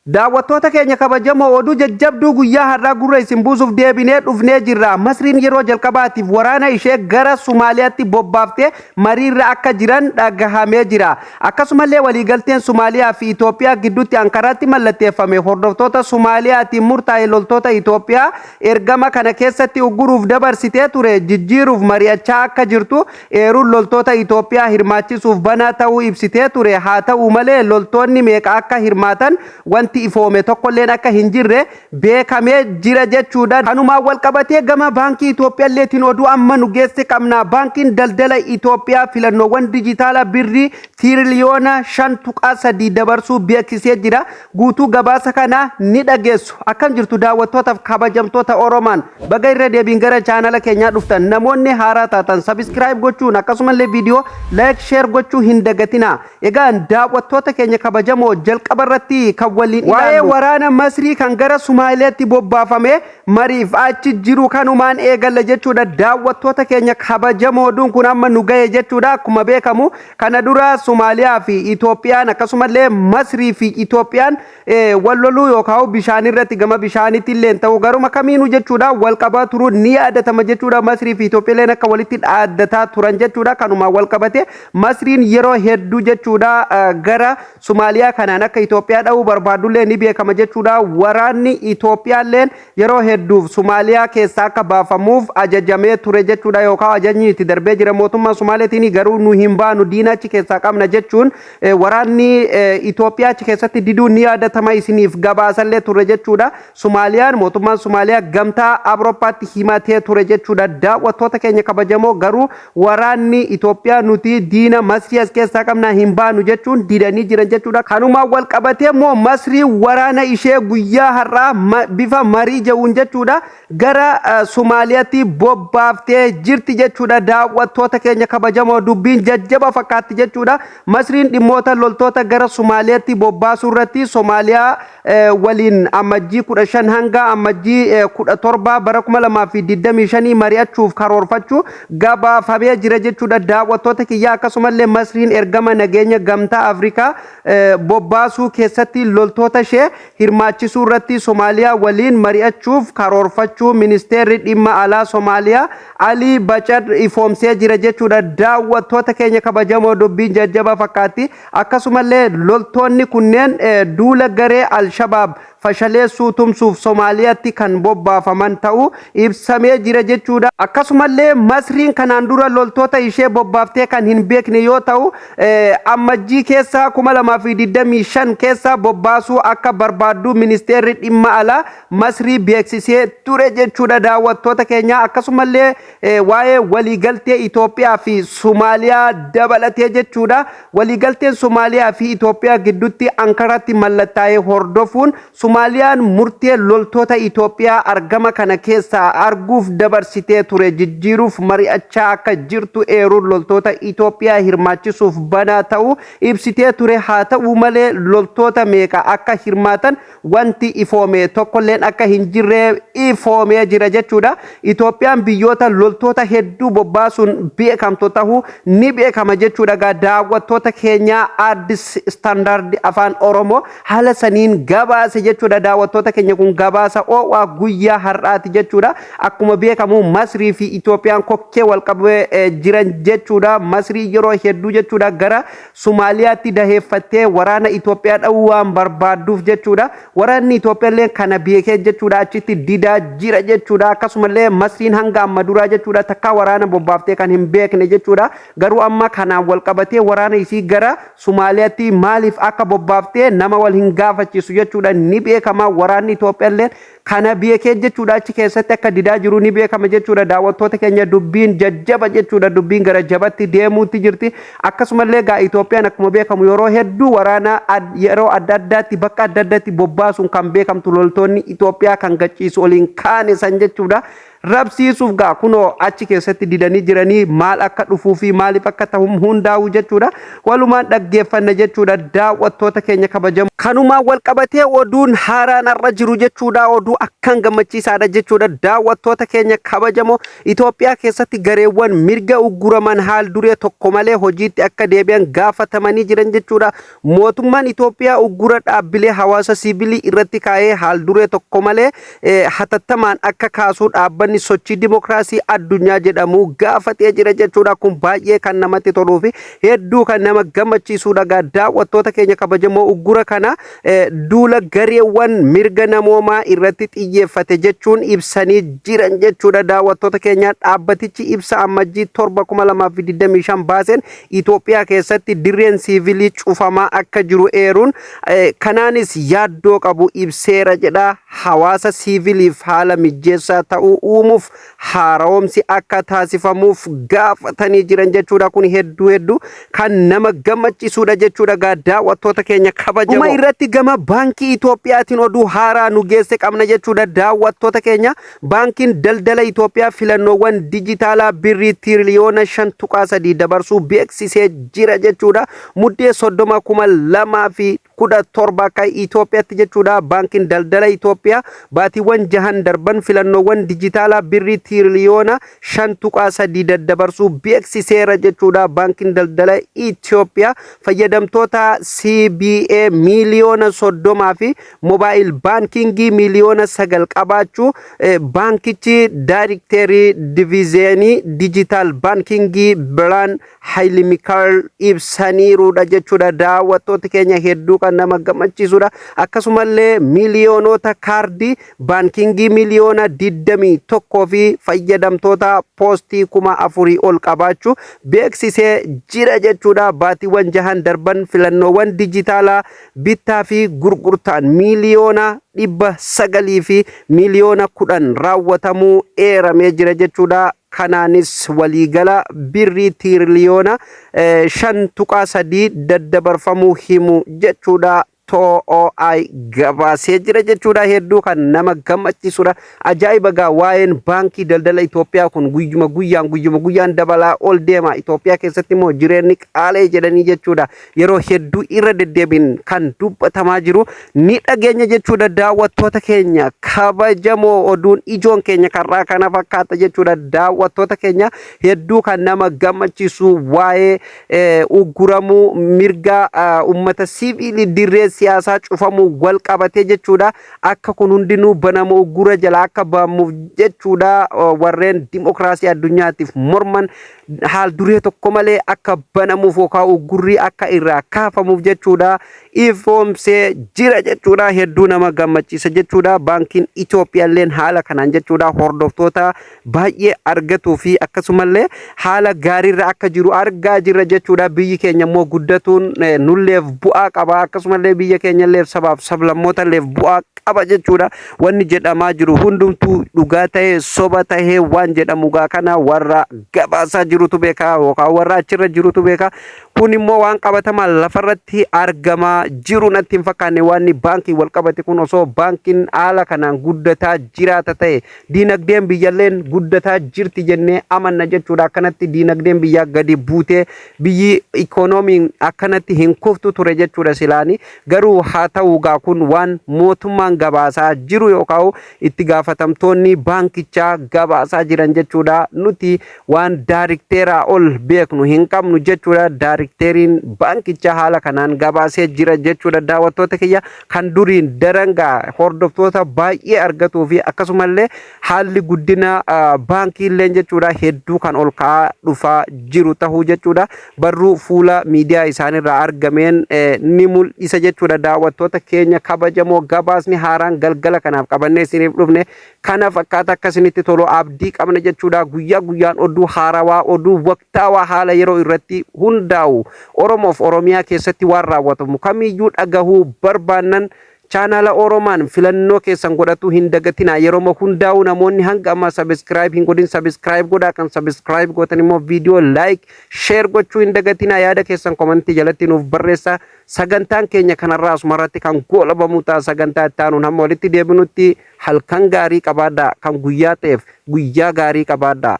Daawwattoota keenya kabajamoo, oduu jajjabduu guyyaa har'aa gurra isin buusuuf deebinee dhufnee jirra. Masriin yeroo jalqabaatiif waraana ishee gara Sumaaliyaatti bobbaaftee mariirra akka jiran dhagahamee jira. Akkasumallee waliigalteen Sumaaliyaa fi Itoophiyaa gidduutti Ankaraatti mallatteeffame hordoftoota Sumaaliyaatiin murtaa'e loltoota Itoophiyaa ergama kana keessatti ugguruuf dabarsitee ture jijjiiruuf mari'achaa akka jirtu eeruun loltoota Itoophiyaa hirmaachisuuf banaa ta'uu ibsitee ture. Haa ta'u malee, loltoonni meeqa akka hirmaatan wanti ifoome tokkolleen akka hin jirre beekamee jira jechuudha. Kanumaan wal qabatee gama Baankii Itoophiyaalleetiin oduu amma nu geesse qabna. Baankiin Daldala Itoophiyaa filannoowwan dijitaalaa birrii tiiriliyoona 5.3 dabarsuu beeksisee jira. Guutuu gabaasa kanaa ni dhageessu. Akkam jirtu, daawwattootaaf kabajamtoota Oromaan? Baga irra deebiin gara chaanala keenyaa dhuftan. Namoonni haaraa taatan subscribe gochuun, akkasumallee viidiyoo like, share gochuu hin dagatinaa. Egaa daawwattoota keenya kabajamoo, jalqaba irratti kan waliin waa'ee waraana Masrii kan gara Sumaaliyaatti bobbaafame mariif achi jiru kanumaan eegalla jechuudha. Daawwattoota keenya kabajamoo, oduun kun amma nu gahe jechuudha. Akkuma beekamu, kana dura Sumaaliyaa fi Itoophiyaan, akkasumallee Masrii fi Itoophiyaan wal loluu yookaan bishaan irratti, gama bishaanitti illee ta'u, garuma kamiinuu jechuudha, wal qabaa turuun ni yaadatama jechuudha. Masrii fi Itoophiyaan akka walitti dhaaddataa turan jechuudha. Kanumaan wal qabate Masriin yeroo hedduu jechuudha gara Sumaaliyaa kanaan akka Itoophiyaa dha'uu barbaadullee ni beekama jechuudha. Waraanni Itoophiyaalleen yeroo hedduuf Sumaaliyaa keessaa akka baafamuuf ajajamee ture jechuudha, yookaan ajajni itti darbee jira mootummaa Sumaaleetiin. Garuu nu hin baanu, diina achi keessaa qabna jechuun waraanni Itoophiyaa achi keessatti diduun ni yaadatama, isiniif gabaasallee ture jechuudha. Sumaaliyaan, mootummaan Sumaaliyaa Gamtaa Awurooppaatti himatee ture jechuudha. Daawwattoota keenya kabajamoo, garuu waraanni Itoophiyaa nuti diina Masrii as keessaa qabna, hin baanu jechuun didanii jiran jechuudha. Kanumaan wal qabatee immoo Masrii waraana ishee guyyaa har'aa bifa marii jedhuun jechuudha gara Sumaaliyaatti bobbaaftee jirti jechuudha. Daawwattoota keenya kabajamoo, dubbiin jajjaba fakkaatti jechuudha. Masriin dhimmoota loltoota gara Sumaaliyaatti bobbaasuu irratti Somaaliyaa waliin Ammajjii 15 hanga Ammajjii 17 bara 2025 mari'achuuf karoorfachuu gabaafamee jira jechuudha. Daawwattoota kiyyaa, akkasumallee Masriin ergama nageenya Gamtaa Afrikaa bobbaasuu keessatti loltoota ishee hirmaachisuu irratti Somaaliyaa waliin mari'achuuf karoorfachuu ministeerri dhimma alaa Somaaliyaa Alii Bacad ifoomsee jira jechuudha. Daawwattoota keenya kabajamoo, dubbiin jajjaba fakkaatti. Akkasumallee loltoonni kunneen duula garee Alshabaab fashaleessuu tumsuuf Somaaliyaatti kan bobbaafaman ta'uu ibsamee jira jechuudha. Akkasumallee Masriin kanaan dura loltoota ishee bobbaaftee kan hin beekne yoo ta'u, Ammajjii keessa 2025 keessa bobbaasuu akka barbaaddu ministeerri dhimma alaa Masrii beeksisee ture jechuudha, daawwattoota keenya. Akkasumallee waa'ee waliigaltee Itoophiyaa fi Somaaliyaa dabalatee jechuudha. Waliigalteen Somaaliyaa fi Itoophiyaa gidduutti Ankaraatti mallattaa'ee hordofuun Somaaliyaan murtee loltoota Itoophiyaa argama kana keessaa arguuf dabarsitee ture jijjiiruuf mari'achaa akka jirtu eeruun loltoota Itoophiyaa hirmaachisuuf banaa ta'uu ibsitee ture. Haa ta'u malee, loltoota meeqa akka hirmaatan wanti ifoome tokkolleen akka hin jirre ifoomee jira jechuudha. Itoophiyaan biyyoota loltoota hedduu bobbaasuun beekamtu ta'uu ni beekama jechuudha. Egaa daawwattoota keenyaa, Addis Standard Afaan Oromoo haala saniin gabaase jechuudha. Daawwattoota keenya, kun gabaasa ho'aa guyyaa har'aati jechuudha. Akkuma beekamu Masrii fi Itoophiyaan kokkee wal qabee jiran jechuudha. Masrii yeroo hedduu jechuudha gara Somaaliyaatti daheeffattee waraana Itoophiyaa dha'uu waan barbaadduuf jechuudha. Waraanni Itoophiyaa illee kana beekee jechuudha achitti didaa jira jechuudha. Akkasumallee Masriin hanga amma duraa jechuudha takkaa waraana bobbaaftee kan hin beekne jechuudha. Garuu amma kanaan wal qabatee waraana isii gara Somaaliyaatti maaliif akka bobbaaftee nama wal hin gaafachiisu jechuudha, ni beekama. Waraanni Itoophiyaa illee kana beekee jechuudha achi keessatti akka didaa jiru ni beekama jechuudha. Daawwattoota keenya, dubbiin jajjaba jechuudha, dubbiin gara jabatti deemuutti jirti. Akkasumallee gaa Itoophiyaan akkuma beekamu yeroo hedduu waraana yeroo adda addaatti bakka adda addaatti bobbaasuun kan beekamtu, loltoonni Itoophiyaa kan gachiisu oliin kaane san jechuudha. Rabsiisuuf gaa kunoo achi keessatti didanii jiranii, maal akka dhufuu fi maaliif akka ta'u hundaa'u jechuudha. Walumaan dhaggeeffanna jechuudha, daawwattoota keenya kabajamu. Kanumaan wal qabatee oduun haaraan har'a jiru jechuudha. Oduu akkaan gammachiisaadha jechuudha, daawwattoota keenya kabajamoo. Itoophiyaa keessatti gareewwan mirga ugguraman haal duree tokko malee hojiitti akka deebi'an gaafatamanii jiran jechuudha. Mootummaan Itoophiyaa uggura dhaabbilee hawaasa siivilii irratti kaa'ee haal duree tokko malee hatattamaan akka kaasuu dhaabbanni sochii dimokiraasii addunyaa jedhamu gaafatee jira jechuudha. Kun baay'ee kan namatti toluu fi hedduu kan nama gammachiisudha. Gaa daawwattoota keenya kabajamoo, uggura kana duula gareewwan mirga namoomaa irratti xiyyeeffate jechuun ibsanii jiran jechuudha. Daawwattoota keenya, dhaabbatichi ibsa Ammajjii 7,2025 baaseen Itoophiyaa keessatti dirreen siivilii cufamaa akka jiru eeruun, kanaanis yaaddoo qabu ibseera jedha. Hawaasa siiviliif haala mijeessaa ta'uu uumuuf haara'oomsi akka taasifamuuf gaafatanii jiran jechuudha. Kun hedduu hedduu kan nama gammachiisudha jechuudha, gaa daawwattoota keenya kabajamoo. Dhuma irratti gama baankii Itoophiyaatiin oduu haaraa nu geesse qabna jechuudha, daawwattoota keenya. Baankiin daldala Itoophiyaa filannoowwan dijitaalaa birrii tiiriliyoona 5.3 dabarsuu beeksisee jira jechuudha. Muddee 30, 2017 akka Itoophiyaatti jechuudha. Baankiin daldala Itoophiyaa baatiiwwan jahan darban filannoowwan dijitaalaa birrii tiiriliyoona 5.3 daddabarsuu beeksiseera jechuudha. Baankiin daldala Itoophiyaa fayyadamtoota CBE miiliyoona 30 fi mobile baankingii miiliyoona 9 qabaachuu baankichi daayirikteerii diviizeenii digital baankingii Biraan Hayili Mikaa'el ibsaniiruudha jechuudha. Daawwattooti keenya, hedduu kan nama gammachiisudha. Akkasumallee miiliyoonota kaardii baankingii miiliyoona 21 fi fayyadamtoota poostii 4000 ol qabaachuu beeksisee jira jechuudha. Baatiiwwan jahan darban filannoowwan dijitaalaa bittaa fi gurgurtaan miiliyoona 900 fi miiliyoona 10 raawwatamuu eeramee jira jechuudha. Kanaanis waliigala birrii tiiriliyoona 5.3 daddabarfamuu himu jechuudha. TOI gabaasee jira jechuudha. Hedduu kan nama gammachiisudha. Ajaa'iba gaa, waa'een baankii daldala Itoophiyaa kun guyyuma guyyaan guyyuma guyyaan dabalaa ol deema. Itoophiyaa keessatti immoo jireenyi qaalee jedhanii jechuudha. Yeroo hedduu irra deddeebiin kan dubbatamaa jiru ni dhageenya jechuudha. Daawwattoota keenya kabajamoo, oduun ijoon keenya karraa kana fakkaata jechuudha. Daawwattoota keenya, hedduu kan nama gammachiisu waa'ee ugguramuu mirga ummata siviilii, dirree siyaasaa cufamuu wal qabatee jechuudha. Akka kun hundinuu banamu, uggura jala akka ba'amuuf jechuudha, warreen dimokiraasii addunyaatiif morman haal duree tokko malee akka banamuuf yookaan uggurrii akka irraa kaafamuuf jechuudha ifoomsee jira jechuudha. Hedduu nama gammachiisa jechuudha. Baankiin Itoophiyaalleen haala kanaan jechuudha hordoftoota baay'ee argatuu fi akkasumallee haala gaariirra akka jiru argaa jirra jechuudha. Biyyi keenya immoo guddatuun nulleef bu'aa qaba, akkasumallee biyya keenyalleef, sabaaf sablammootalleef bu'aa qaba jechuudha. Wanni jedhamaa jiru hundumtuu dhugaa ta'ee soba ta'ee waan jedhamu gaa kana warra gabaasaa jirutu beeka yookaan warra achirra jirutu beeka. Kun immoo waan qabatamaa lafarratti argamaa jiru natti hin fakkaanne. Waan baankii wal qabate kun osoo baankiin haala kanaan guddataa jiraata ta'e, diinagdeen biyyalleen guddataa jirti jennee amanna jechuudha. Akkanatti diinagdeen biyyaa gadi buutee biyyi ikoonomiin akkanatti hin kuftu ture jechuudha silaani. Garuu haa ta'u gaa, kun waan mootummaan gabaasaa jiru yookaan itti gaafatamtoonni baankichaa gabaasaa jiran jechuudha. Nuti waan daarikteeraa ol beeknu hin qabnu jechuudha. Daarikteeriin baankichaa haala kanaan gabaasee jira jechuudha. Daawwattoota kiyya, kan duriin darangaa hordoftoota baay'ee argatuu fi akkasumallee haalli guddina baankiilleen jechuudha hedduu kan ol ka'aa dhufaa jiru tahuu jechuudha. Barruu fuula miidiyaa isaanirraa argameen ni mul'isa jechuudha. Daawwattoota keenya kabajamoo, gabaasni haaraan galgala kanaaf qabannee isiniif dhufne kana fakkaata. Akkasinitti tolu abdii qabna jechuudha. Guyyaa guyyaan oduu haarawaa, oduu waqtaawaa haala yeroo irratti hundaa'u, Oromoof Oromiyaa keessatti waan raawwatamu kamiyyuu dhagahuu barbaannan Chaanaala Oromaan filannoo keessan godhatu hin dagatinaa. Yeroo hundaa'u namoonni hanga ammaa subscribe hin godhin subscribe godhaa. Kan subscribe gootan immoo viidiyoo like, share gochuu hin dagatinaa. Yaada keessan komantii jalatti nuuf barreessaa. Sagantaan keenya kanarraa asumarratti kan goolabamu ta'a. Sagantaa itti aanuun hamma walitti deebinutti halkan gaarii qabaadhaa. Kan guyyaa ta'eef guyyaa gaarii qabaadhaa.